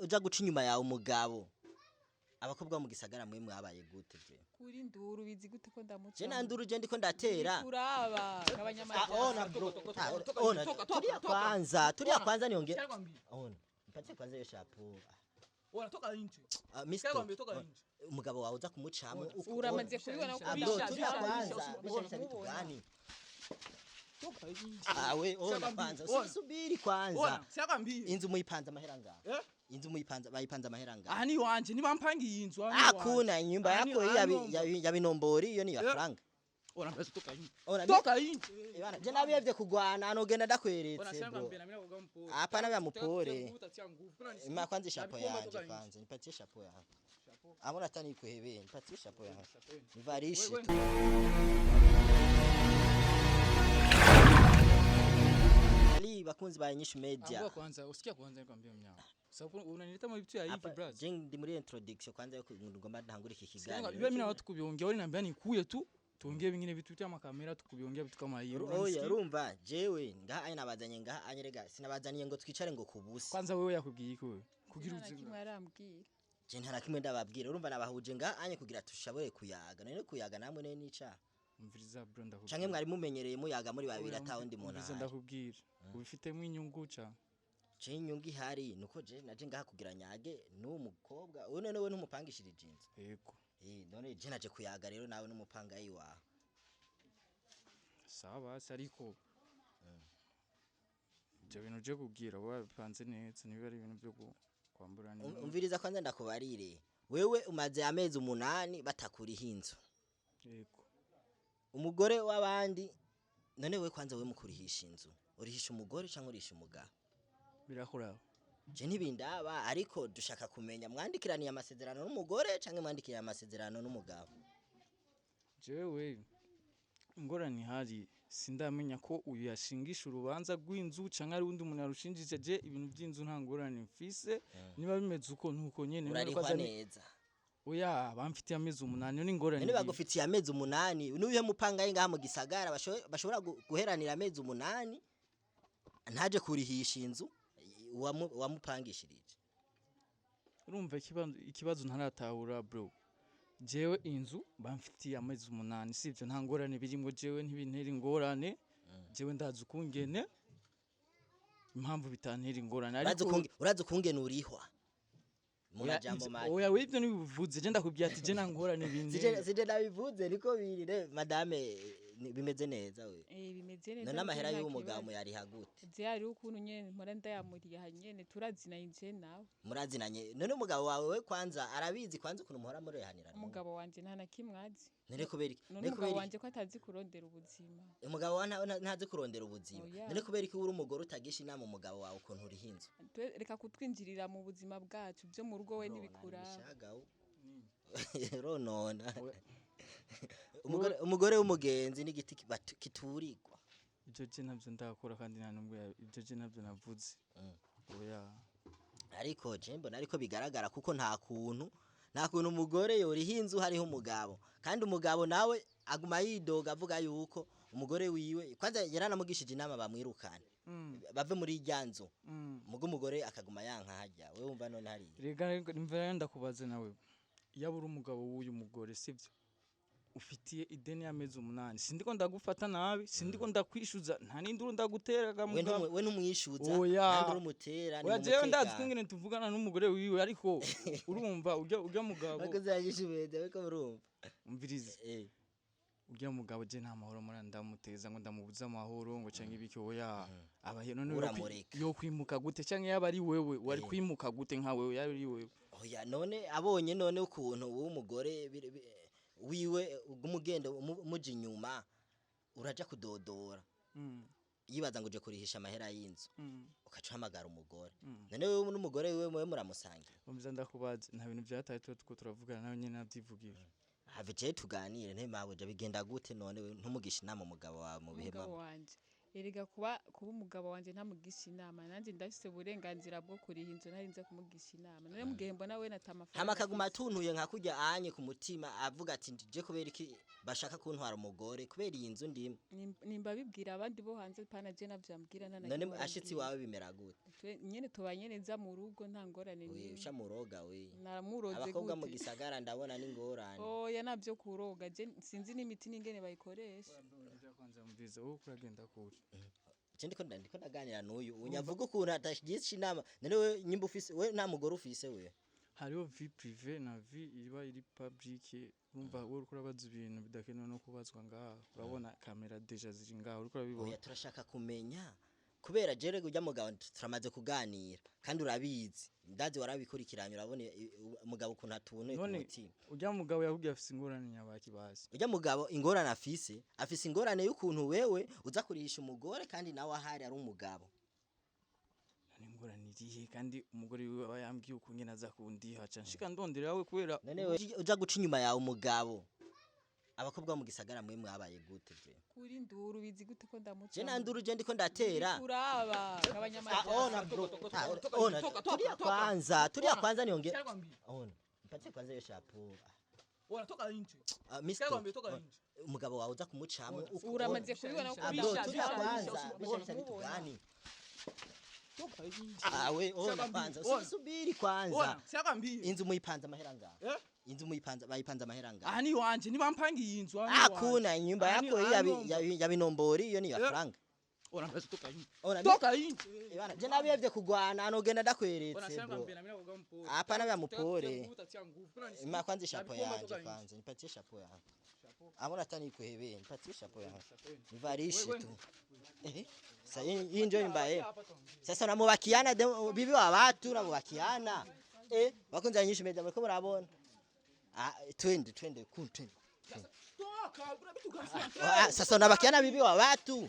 Uja guca inyuma yawe umugabo. Abakobwa bo mu gisagara mwe mwabaye gute je? Kuri nduru bizi gute ko ndamuca? Je nanduru je ndiko ndatera. Kuraba Ah, abanyamajyambere. ona bro. Toka, Ah, toka, toka, ona. toka, toka, Tulia toka. kwanza, tulia Ona. kwanza niongee. Sikwambie. Ona. Nipatie kwanza hiyo chapeau. Ona, toka nje. Ah, Mr. Sikwambie, toka Ona. nje. Umugabo wawe uza kumucamo uko. Uramaze kubibona ko Ah, bro, bisha tulia bisha, kwanza. bisha, Bisha bisha vitu umubona. gani? Toka nje. Ah, we ona Sikwambie, kwanza. ona. Subiri kwanza. Ona, sikwambie. Inzu muyipanze amahera ngaho. Eh? Inzu muyipanze, bayipanze amahera ngaho. Aha ni iwanje, nibampangiye inzu, aha ni iwanje. Hakuna nyumba Aha ni- yako hii aha ni ya binombori, hiyo ni ya Eh. franga. Ona, mbese toka nje. Ona, Toka nje. Ibana, je nabiyevye kugwana anogenda Ona, ndakweretse bro. sikwambie, na mimi nakuga mpole. Hapana vya mpole. Utatia nguvu. Kuna nisikia- Ima kwanza ishapo Nabikomba yanje toka nje. kwanza, nipatie shapo yangu. Chapeau. Amona hata nikuhebee, nipatie shapo yangu. Chapeau. Nivalishe Wewe- tu. Ali bakunzi ba Inyishu Media. Angua kwanza, usikia kwanza nikwambie mnyama. Sababu unanileta mavitu ya hivi Hapa bros. je ndi muri introduction kwanza yo ngomba ntangure iki Sikianga, kiganiro. mimi na watu kubiongea, uliniambia nikuye tu tuongee vingine vitu vya makamera tukubiongea vitu kama hiyo. Oya Unanisikia? urumva jewe ngaha anye nabazanye ngaha anye rega sinabazaniye ngo twicare ngo kubusa. Kwanza wewe yakubwiye iki wewe? Kugira Nta na uzi. kimwe arambwira. Je nta na kimwe ndababwira, urumva nabahuje ngaha anye kugira tushabore kuyaga. None kuyaga namwe ne nica. Umviriza bro, ndakubwira. Canke mwari mumenyereye muyaga muri babiri Oya, ata wundi muntu umviriza ahari. ndakubwira. Ubifitemo inyungu ca. Je inyungu ihari nuko je naje ngaha kugira nyage n'uwo mukobwa uwo none we ntumupangishirije inzu. Yego. Eh, none je naje kuyaga rero nawe n'umupangayi wawe. Sawa basi, ariko ibyo bintu uje kubwira wabipanze neza, niba ari ibintu byo kwamburana impuzu. Umviriza kwanza ndakubarire. Wewe umaze amezi 8 batakuriha inzu. Yego. Umugore w'abandi none we kwanza we mukurihisha inzu. Urihisha umugore canke urihisha umugabo? Birakuraba. Je ntibindaba, ariko dushaka kumenya mwandikiraniye amasezerano n'umugore canke mwandikiraniye amasezerano n'umugabo. Jewe ingorane ihari sindamenya ko uyu yashingisha urubanza rw'inzu canke ari uwundi muntu yarushinjije. Je ibintu by'inzu nta ngorane mfise, niba bimeze uko nuko nyene none ko Urarihwa neza. Oya, bamfitiye amezi 8 ni ingorane. None bagufitiye amezi 8, n'uyu mupangayi ngaha mu gisagara bashobora guheranira amezi 8 ntaje kurihisha inzu uwamupangishirije. Urumva ikibazo ntaratahura bro. Jewe inzu bamfitiye amezi 8, sivyo, nta ngorane birimwo, jewe ntibintera ingorane. Jewe ndazi ukungene impamvu bitantera ingorane, Urazi ariko urazi ukungene urihwa mu Oya, majambo make. Oya, we ibyo ntibivuze, je ndakubwira ati je nta ngorane bintera. Sije nabivuze niko biri madame, bimeze neza we. Eh, bimeze neza. None amahera nta y'uwo mugabo kibazo. muyariha gute? Je hariho ukuntu nyene mpora ndayamuriha nyene, turazinanye je nawe. Murazinanye. None umugabo wawe we kwanza arabizi kwanza ukuntu muhora murehanira? Umugabo wanje nta na kimwe azi. None kubera iki? None None umugabo kubera iki? wanje ko atazi kurondera ubuzima. Umugabo wawe ntazi kurondera ubuzima. Oya. None kubera iki uri umugore utagisha inama umugabo wawe ukuntu uriha inzu? Reka kutwinjirira mu buzima bwacu byo mu rugo, we ntibikuraba. Nibishagaho. Ronona. Oya. Umugore w'umugenzi n'igiti kiturirwa. Ibyo je ntabyo ndakora kandi nta nubwo ibyo je ntabyo navuze. Oya. Ariko je mbona ariko bigaragara kuko nta kuntu umugore yoriha inzu hariho umugabo, kandi umugabo nawe aguma yidoga avuga yuko umugore wiwe kwanza yaranamugishije inama bamwirukane bave muri irya nzu, mugo umugore akaguma yanka hajya. Wewe wumva none hariya? Rega nimva ndakubaze nawe, yaba uri umugabo w'uyu mugore, sivyo, ufitiye ideni y'amezi 8, sindiko ndagufata nabi, sindiko ndakwishuza, nta n'induru ndaguteraga We mugabo. we ntumwishuza, Oya. nta nduru umutera, ni Oya, mu jewe ndazi mutekano. kungene tuvugana n'umugore wiwe, ariko urumva urya mugabo Bakoze yishubize ariko urumva. Umvirize. Urya mugabo je nta mahoro mura ndamuteza ngo ndamubuze amahoro ngo canke ibiki, oya. Aba none Uramureka. yo kwimuka gute, canke yaba ari wewe wari kwimuka gute, nka wewe yaba ari wewe? Oya, none abonye none ukuntu uwo mugore wiwe umugendo umuja inyuma uraja kudodora, yibaza ngo uje kurihisha amahera y'inzu, ukaca uhamagara umugore. None wewe n'umugore wiwe mwe muramusangira? Umviriza ndakubaza, nta bintu vyataye tuba tuko turavugana nawe nyene navyivugira. Have je tuganire nte mawe, je bigenda gute none we ntumugisha inama umugabo wawe mu bihe Umugabo mama? wanje. Erega kuba umugabo wanje ntamugisha inama, nanjye ndafise uburenganzira bwo kuriha inzu ntarinze kumugisha inama. None mugihe mbona we nata amafaranga Hama akaguma afise. atuntuye nka kurya anye ku mutima, avuga ati je kubera iki bashaka kuntwara umugore kubera iyi nzu ndimo? Nimba bibwira abandi bo hanze, pana je navyambwira nta na None kimwe ashitsi arambwira. wawe bimera gute? Nyene tubanye neza mu rugo, nta ngorane We n'imwe. uca muroga we. Naramuroze Abakobwa mu gute? gisagara ndabona n'ingorane. Oya, navyo kuroga, je sinzi n'imiti n'ingene bayikoresha. Kwanza mviza wowe kuragenda kure. Je ndiko ndaganira n'uyu unyavuga ukuntu atagisha inama. None we nyimba ufise, we nta mugore ufise we? Hariho vie privée na vie iba iri publique. Urumva wowe uriko urabaza ibintu bidakenewe no kubazwa ngaha. Urabona kamera déjà ziri ngaha, uriko urabibona. Oya, turashaka kumenya kubera jere ujya mugabo turamaze kuganira kandi urabizi, ndazi warabikurikiranye, urabona umugabo ukuntu atuntuye ku None mutima. Urya mugabo yakubwiye afise ingorane nyabaki bazi? Ujya mugabo ingorane afise ingorane y'ukuntu wewe uza kurihisha umugore kandi nawe ahari ari umugabo. None ingorane irihe kandi umugore wiwe aba yambwiye ukungene aza kundiha, ca nshika ndondera we kubera None we uja guca inyuma yawe umugabo, abakobwa bo mu gisagara mwe mwabaye gute bre? Kuri nduru bizi gute ko ndamuca? Je nanduru je ndiko ndatera? Uraba gabanya Ah, ona amajambo. bro. Ah, ona, tulia kwanza, tulia kwanza niongee. Ona, mpatie kwanza hiyo chapeau. Wanatoka nje. Ah, Mr. Kwambie toka nje. Umugabo wawe uza kumucamo Uramaze kubibona ko Ah, bro, bishaje. tulia kwanza. Bisha, Bisha vitu gani? Toka nje. Ah, we ona Sikwambie, kwanza. ona. Usubiri kwanza. Ona, sikwambie. Inzu muyipanze amahera ngaho? Eh? Inzu muyipanze, bayipanze amahera ngaho? Aha ni wanje, nibampangiye inzu, aha ni Ah, iwanje. kuna nyumba Aha ni- yako hii aha ya ni ya binombori, iyo ni ya Eh. franga. Ona mbaza toka nje. Ona Toka nje. Ibana, je nabiyevye kugwana anogenda Ona ndakweretse bro. sikwambie na mimi nakuwa mpole. Hapana vya mpole. Utatia nguvu. Kuna nisi- Ima kwanza chapeau Nabikuomba yanje toka nje. kwanza, nipatie chapeau yangu. Abona hata nikuhebee, nipatie chapeau yangu. Nivalishe Wewe- tu. Eh? Sasa hii ndio nyumba yetu. Hapa tuongee. Sasa namubakiana bibi wa watu namubakiana. Eh, bakunze nyinshi meja muriko murabona. Ah, twende twende kun twende. Toka, kuna vitu gani? Ah, sasa unabakiana bibi wa watu.